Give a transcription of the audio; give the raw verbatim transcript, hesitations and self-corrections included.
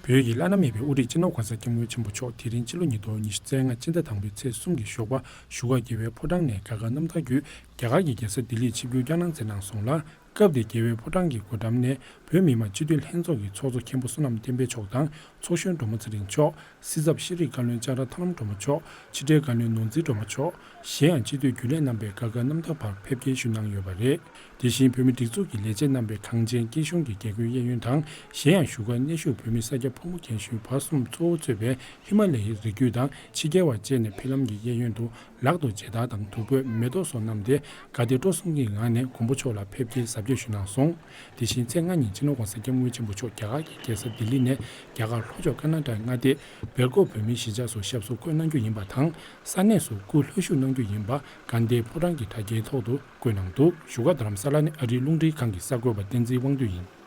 བོད་ཀྱི་བླ་ན་མེད་པའི་དབུ་ཁྲིད་སྤྱི་ནོར་༧གོང་ས་༧སྐྱབས་མགོན་ཆེན་པོ་མཆོག་དེ་རིང་ཕྱི་ལོ་ཉིས་སྟོང་ཉི་ཤུ་རྩ་ལྔ་སྤྱི་ཟླ་དང་པོའི་ཚེས་གསུམ་གྱི་ཞོགས་པ་བཞུགས་སྒར་རྒྱལ་བའི་ཕོ་བྲང་ནས་རྒྱ་གར་རྣམ་ཐར་བརྒྱུད་རྒྱ་གར་གྱི་རྒྱལ་ས་ལྡི་ལིར་ཆིབས་བསྒྱུར་བསྐྱངས་གནང་མཛད་གནང་སོང་ལ། སྐབས་དེར་རྒྱལ་བའི་ཕོ་བྲང་གི་སྒོ་འགྲམ་ནས་བོད་མི་མང་སྤྱི་འཐུས་ལྷན་ཚོགས་ཀྱི་ཚོགས་གཙོ་མཁན་པོ་བསོད་ནམས་བསྟན་འཕེལ་མཆོག་དང་ཚོགས་གཞོན་སྒྲོལ་མ་ཚེ་རིང་མཆོག་སྲིད་ཚབ་ཤེས་རིག་བཀའ་བློན་ལྕགས་ར་ཐར་ལམ་སྒྲོལ་མ་མཆོག་ཕྱི་དྲིལ་བཀའ་བློན་ནོར་འཛིན་སྒྲོལ་མ་མཆོག་གཞན་ཡང་སྤྱི་འཐུས་རྒྱུན་ལས་རྣམ་པས་རྒྱ་གར་རྣམ་ཐར་བར་ཕེབས་སྐྱེལ་ཞུས་གནང་ཡོད་པ་རེད། དེ་བཞིན་བོད་མི་སྒྲིག་འཛུགས་ཀྱི་ལས་བྱེད་རྣམ་པས་གངས་ཅན་སྐྱིད་གཤོངས་ཀྱི་རྒྱལ་ཀུན་གཡས་གཡོན་དང་གཞན་ཡང་བཞུགས་སྒར་གནས་བཞུགས་བོད་མི་ས་སྐྱ་ཕོ་མོ་རྒན་གཞོན་བར་གསུམ་གཙོ་བོ་གཙོས་པའི་ཧི་མ་ལ་ཡའི་རི་རྒྱུད་དང་ཕྱི་རྒྱལ་བ་བཅས་ནས་ཕེབས་ལམ་གྱི་གཡས་གཡོན་དུ་ལག་ཏུ་མཇལ་དར་དང་བདུག་སྤོས་མེ་ཏོག་སོགས་བསྣམས་ཏེ་དགའ་དད་སྤྲོ་གསུམ་གྱི་ངང་ནས་མགོན་པོ་མཆོག་ལ་ཕེབས་སྐྱེལ་གཟབ་རྒྱས་ཞུས་གནང་སོང་། དེ་བཞིན་ཚེས་ལྔ་ཉིན་སྤྱི་ནོར་༧གོང་ས་༧སྐྱབས་མགོན་ཆེན་པོ་མཆོག་རྒྱ་གར་གྱི་རྒྱལ་ས་ལྡི་ལི་ནས་རྒྱ་གར་ལྷོ་ཕྱོགས་ཀ་ན་ཌའི་མངའ་སྡེ་སྦེལ་ཀོབ་བོད་མིའི་གཞིས་ཆགས་སུ་ཞབས་སོར་འཁོད་གནང་རྒྱུ་ཡིན་པ་དང་། ས་གནས་སུ་སྐུ་ལྷོད་བཞུགས་གནང་རྒྱུ་ཡིན་པ་དགའ་ལྡན་ཕོ་བྲང་གི་དྲ་རྒྱའི་ཐོག་ཏུ་བཀོད་གནང་འདུག་བཞུགས་སྒར་རྡ་རམ་ས་ལ་ནས་ཨ་རིའི་རླུང་འཕྲིན་ཁང་གི་གསར་འགོད་པ་བསྟན་འཛིན་དབང་འདུས་ཡིན།